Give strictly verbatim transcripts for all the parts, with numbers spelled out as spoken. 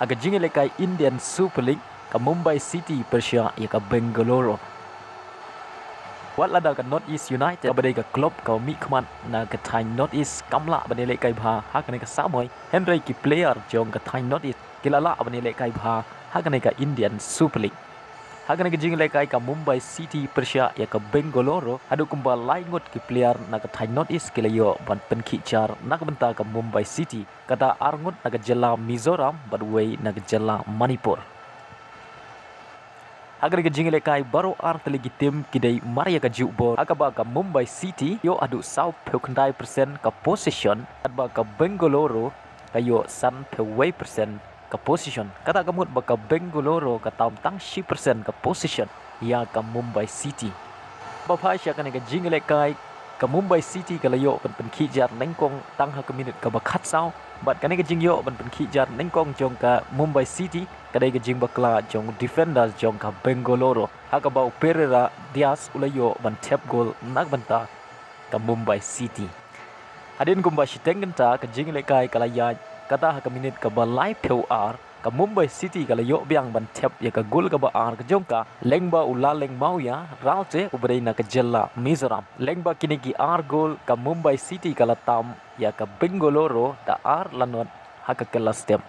Ha ka jingïalehkai Indian Super League, ka Mumbai City pyrshah ïa ka Bengaluru. Wat lada ka North East United kaba dei ka club kaba mihkhmat na ka thaiñ North East kam lah ban ïalehkai bha ha kane ka samoi, hynrei ki player jong ka thaiñ North East ki la lah ban ïalehkai bha ha kane ka Indian Super League. Ha kane ka jingïalehkai ka Mumbai City pyrshah ïa ka Bengaluru, haduh kumba lai ngut ki player na ka thaiñ North East ki la ïoh ban pynkhih jar na ka bynta ka Mumbai City, kata ar ngut na ka jylla Mizoram bad wei na ka jylla Manipur. Ha kane ka jingïalehkai baroh ar tylli ki team ki dei mar ïa ka juh bor, ha kaba ka Mumbai City ïoh haduh saw phew khyndai percent ka possession, katba ka Bengaluru ka ïoh san phew wei percent ka possession. Kata ka mut ba ka Bengaluru ka tam tang shi percent ka possession ïa ka Mumbai City. Ba phai sha kane ka jingïalehkai, ka Mumbai City ka la ïoh ban pynkhih jar nyngkong tang ha ka minit kaba khatsaw, bad kane ka jingïoh ban pynkhih jar nyngkong jong ka Mumbai City ka dei ka jingbakla jong u defender jong ka Bengaluru, ha kaba u Pereyra Diaz u la ïoh ban thep gol na ka bynta ka Mumbai City. Hadien kumba shiteng kynta ka jingïalehkai ka la ïaid, kata ha ka minit kaba lai phew ar, ka Mumbai City ka la ïoh biang ban thep ïa ka gol kaba ar ka jong ka lyngba u Lalingmawia Ralte uba dei na ka jylla Mizoram. Lyngba kine ki ar gol ka Mumbai City ka la tam ïa ka Bengaluru da ar la not ha ka kylla step.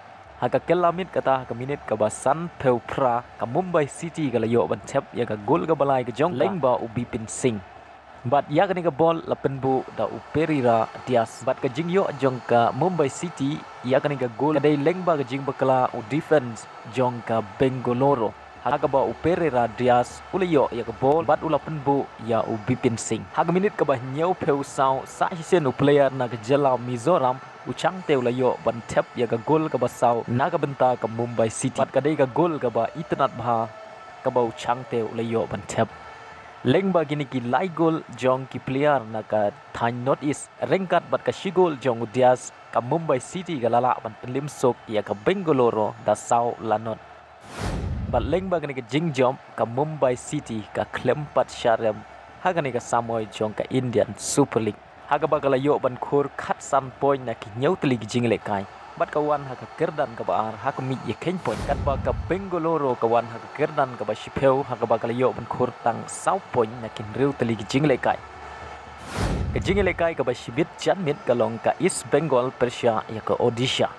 Ha ka kylla miet, kata ha ka minit kaba san phew phra, ka Mumbai City ka la ïoh ban thep ïa ka gol kaba lai ka jong ka lyngba u Bipin Singh. Bad ïa kane ka bol la pynbuh da u Pereyra Diaz. Bad ka jingïoh jong ka Mumbai City ïa kane ka gol ka dei lyngba ka jingbakla u defense jong ka Bengaluru, ha kaba u Pereyra Diaz u la ïoh ïa ka bol bad u la pynbuh ïa u Bipin Singh. Ha ka minit kaba hynñiew phew saw, sah shisien u player na ka jylla Mizoram, u Chhangte u la ïoh ban thep ïa ka gol kaba saw na ka bynta ka Mumbai City. Bad ka dei ka gol kaba itynnad bha kaba u Chhangte u la ïoh ban thep. Lyngba kine ki lai gol jong ki player na ka thaiñ North East, ryngkat bad ka shi gol jong u Diaz, ka Mumbai City ka la lah ban pynlip suk ïa ka Bengaluru da saw la not. Bad lyngba kane ka jingjop, ka Mumbai City ka khlem pat sharem ha kane ka samoi jong ka Indian Super League, ha kaba ka la ïoh ban khur khatsan point na ki hynñiew tylli ki jingïalehkai, bad ka wan ha ka kyrdan kaba ar ha ka miej ïakheiñ point, katba ka Bengaluru ka wan ha ka kyrdan kaba shiphew, ha kaba ka la ïoh ban khur tang saw point na ki hynriew tylli ki jingïalehkai. Ka jingïalehkai kaba shibit janmiet ka long ka East Bengal pyrshah ïa ka Odisha.